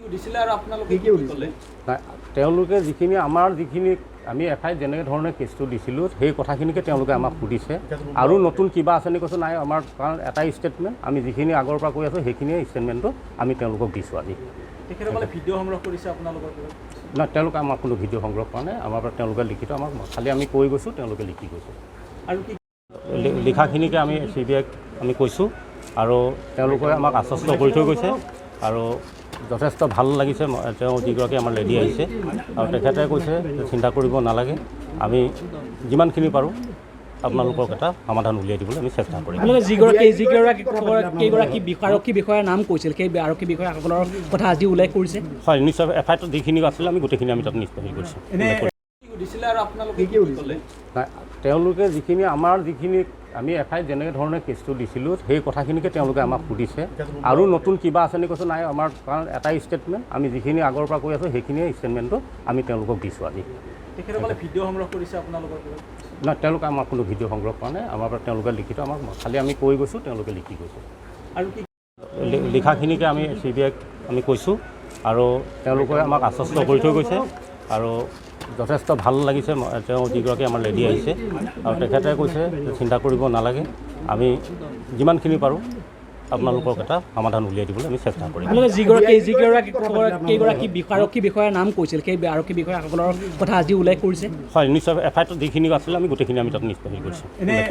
সুধিছিলে আৰু আপোনালোকে কি ক'লে? নাই, তেওঁলোকে যিখিনি আমাৰ যিখিনি আমি এফ আই যেনেকৈ ধৰণে কেছটো দিছিলোঁ, সেই কথাখিনিকে তেওঁলোকে আমাক সুধিছে। আৰু নতুন কিবা আছে নেকি কৈছোঁ, নাই আমাৰ। কাৰণ এটাই ষ্টেটমেণ্ট, আমি যিখিনি আগৰ পৰা কৈ আছোঁ, সেইখিনিয়ে ষ্টেটমেণ্টটো আমি তেওঁলোকক দিছোঁ আজি। তেখেতসকলে ভিডিঅ' সংগ্ৰহ কৰিছে আপোনালোকৰ পৰা? নাই, তেওঁলোকে আমাক কোনো ভিডিঅ' সংগ্ৰহ কৰা নাই। আমাৰ পৰা তেওঁলোকে লিখিত আমাক, খালি আমি কৈ গৈছোঁ, তেওঁলোকে লিখি গৈছে। আৰু কি লিখাখিনিকে আমি চি বি আইক আমি কৈছোঁ আৰু তেওঁলোকে আমাক আশ্বস্ত কৰি থৈ গৈছে আৰু যথেষ্ট ভাল লাগিছে। তেওঁ যিগৰাকী আমাৰ লেডি আহিছে আৰু তেখেতে কৈছে যে চিন্তা কৰিব নালাগে, আমি যিমানখিনি পাৰোঁ আপোনালোকক এটা সমাধান উলিয়াই দিবলৈ আমি চেষ্টা কৰিম। আপোনালোকে যিগৰাকী যিগৰাকী কেইগৰাকী আৰক্ষী বিষয়াৰ নাম কৈছিল, সেই আৰক্ষী বিষয়াসকলৰ কথা আজি উল্লেখ কৰিছে? হয়, নিশ্চয়। এফ আইত যিখিনি আছিলে, আমি গোটেইখিনি আমি তাত নিশ্চয় হেৰি কৰিছোঁ, উল্লেখ কৰিছোঁ। কি সুধিছিলে আৰু আপোনালোকে কি ক'লে? নাই, তেওঁলোকে যিখিনি আমাৰ যিখিনি আমি এফ আই যেনেকৈ ধৰণে কেছটো দিছিলোঁ, সেই কথাখিনিকে তেওঁলোকে আমাক সুধিছে। আৰু নতুন কিবা আছে নেকি কৈছোঁ, নাই আমাৰ। কাৰণ এটাই ষ্টেটমেণ্ট, আমি যিখিনি আগৰ পৰা কৈ আছোঁ, সেইখিনিয়ে ষ্টেটমেণ্টটো আমি তেওঁলোকক দিছোঁ আজি। তেখেতসকলে ভিডিঅ' সংগ্ৰহ কৰিছে আপোনালোকৰ পৰা? নাই, তেওঁলোকে আমাক কোনো ভিডিঅ' সংগ্ৰহ কৰা নাই। আমাৰ পৰা তেওঁলোকে লিখিত আমাক, খালি আমি কৈ গৈছোঁ, তেওঁলোকে লিখি গৈছে। আৰু কি লিখাখিনিকে আমি চি বি আইক আমি কৈছোঁ আৰু তেওঁলোকে আমাক আশ্বস্ত কৰি থৈ গৈছে আৰু যথেষ্ট ভাল লাগিছে। তেওঁ যিগৰাকী আমাৰ লেডি আহিছে আৰু তেখেতে কৈছে যে চিন্তা কৰিব নালাগে, আমি যিমানখিনি পাৰোঁ আপোনালোকক এটা সমাধান উলিয়াই দিবলৈ আমি চেষ্টা কৰিম। আপোনালোকে যিগৰাকী যিগৰাকী কেইগৰাকী আৰক্ষী বিষয়াৰ নাম কৈছিল, সেই আৰক্ষী বিষয়াসকলৰ কথা আজি উল্লেখ কৰিছে? হয়, নিশ্চয়। এফ আইত যিখিনি আছিলে, আমি গোটেইখিনি আমি তাত নিশ্চয় হেৰি কৰিছোঁ, উল্লেখ কৰিছোঁ।